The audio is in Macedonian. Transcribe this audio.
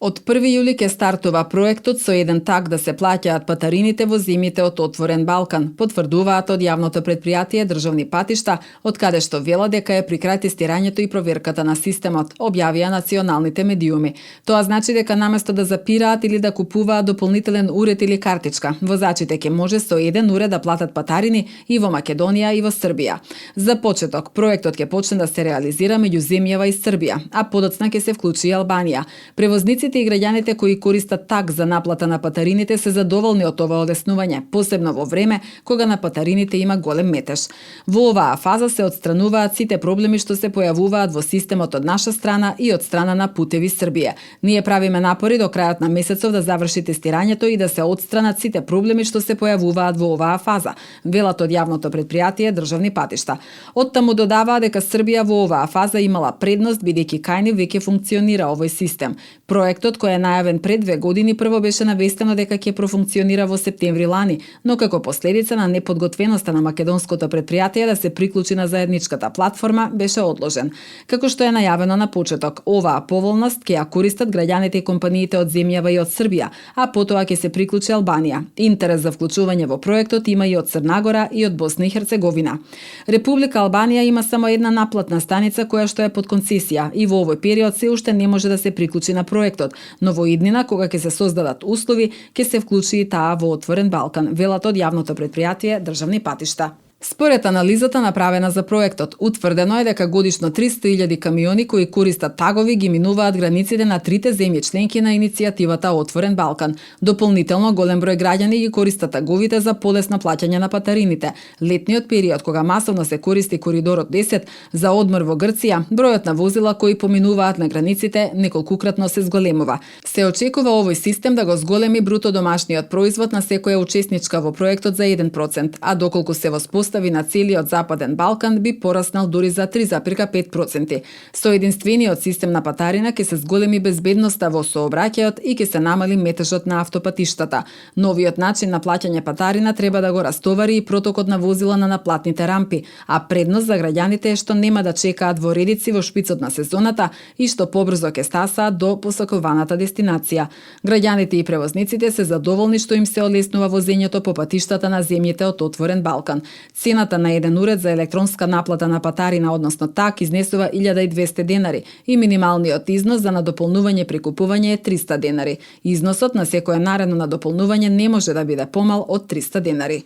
Од 1 јули ќе стартува проектот со еден так да се плаќаат патарините во земјите од Отворен Балкан, потврдуваат од јавното претпријатие Државни патишта, од каде што вела дека е при крај тестирањето и проверката на системот, објавија националните медиуми. Тоа значи дека наместо да запираат или да купуваат дополнителен уред или картичка, возачите ќе може со еден уред да платат патарини и во Македонија и во Србија. За почеток, проектот ќе почне да се реализира меѓу земјава и Србија, а подоцна ќе се вклучи и Албанија. Превозниците и граѓаните кои користат так за наплата на патарините се задоволни од ова олеснување, посебно во време кога на патарините има голем метеж. Во оваа фаза се отстрануваат сите проблеми што се појавуваат во системот од наша страна и од страна на Путеви Србија. Ние правиме напори до крајот на месецов да заврши тестирањето и да се отстранат сите проблеми што се појавуваат во оваа фаза, велат од јавното претпријатие Државни патишта. Оттаму додаваа дека Србија во оваа фаза имала предност бидејќи кај нив веќе функционира овој систем. Проектот кој е најавен пред 2 години прво беше навестено дека ќе профункционира во септември лани, но како последица на неподготвеноста на македонското претпријатие да се приклучи на заедничката платформа беше одложен. Како што е најавено на почеток, оваа поволност ќе ја користат граѓаните и компаниите од земјава и од Србија, а потоа ќе се приклучи Албанија. Интерес за вклучување во проектот има и од Црна Гора и од Босна и Херцеговина. Република Албанија има само една наплатна станица која што е под концесија и во овој период се уште не може да се приклучи на проектот, но во иднина кога ќе се создадат услови, ќе се вклучи и таа во Отворен Балкан, велат од јавното претпријатие Државни патишта. Според анализата направена за проектот, утврдено е дека годишно 300.000 камиони кои користат тагови ги минуваат границите на трите земји членки на иницијативата Отворен Балкан. Дополнително голем број граѓани ги користат таговите за полесно плаќање на патарините. Летниот период кога масовно се користи коридорот 10 за одмор во Грција, бројот на возила кои поминуваат на границите неколкукратно се зголемува. Се очекува овој систем да го зголеми бруто домашниот производ на секоја учесничка во проектот за 1%, а доколку се воспостави на целиот Западен Балкан би пораснал дури за 3,5%. Со единствениот систем на патарина ќе се зголеми безбедноста во сообраќајот и ќе се намали метежот на автопатиштата. Новиот начин на плаќање патарина треба да го растовари и протокот на возила на наплатните рампи, а предност за граѓаните е што нема да чекаат во редици во шпицот на сезоната и што побрзо ќе стасаат до посакуваната дестинација. Граѓаните и превозниците се задоволни што им се олеснува возењето по патиштата на земјите од Отворен Балкан. Цената на еден уред за електронска наплата на патарина, односно так, изнесува 1200 денари и минималниот износ за надополнување при купување е 300 денари. Износот на секое наредно надополнување не може да биде помал од 300 денари.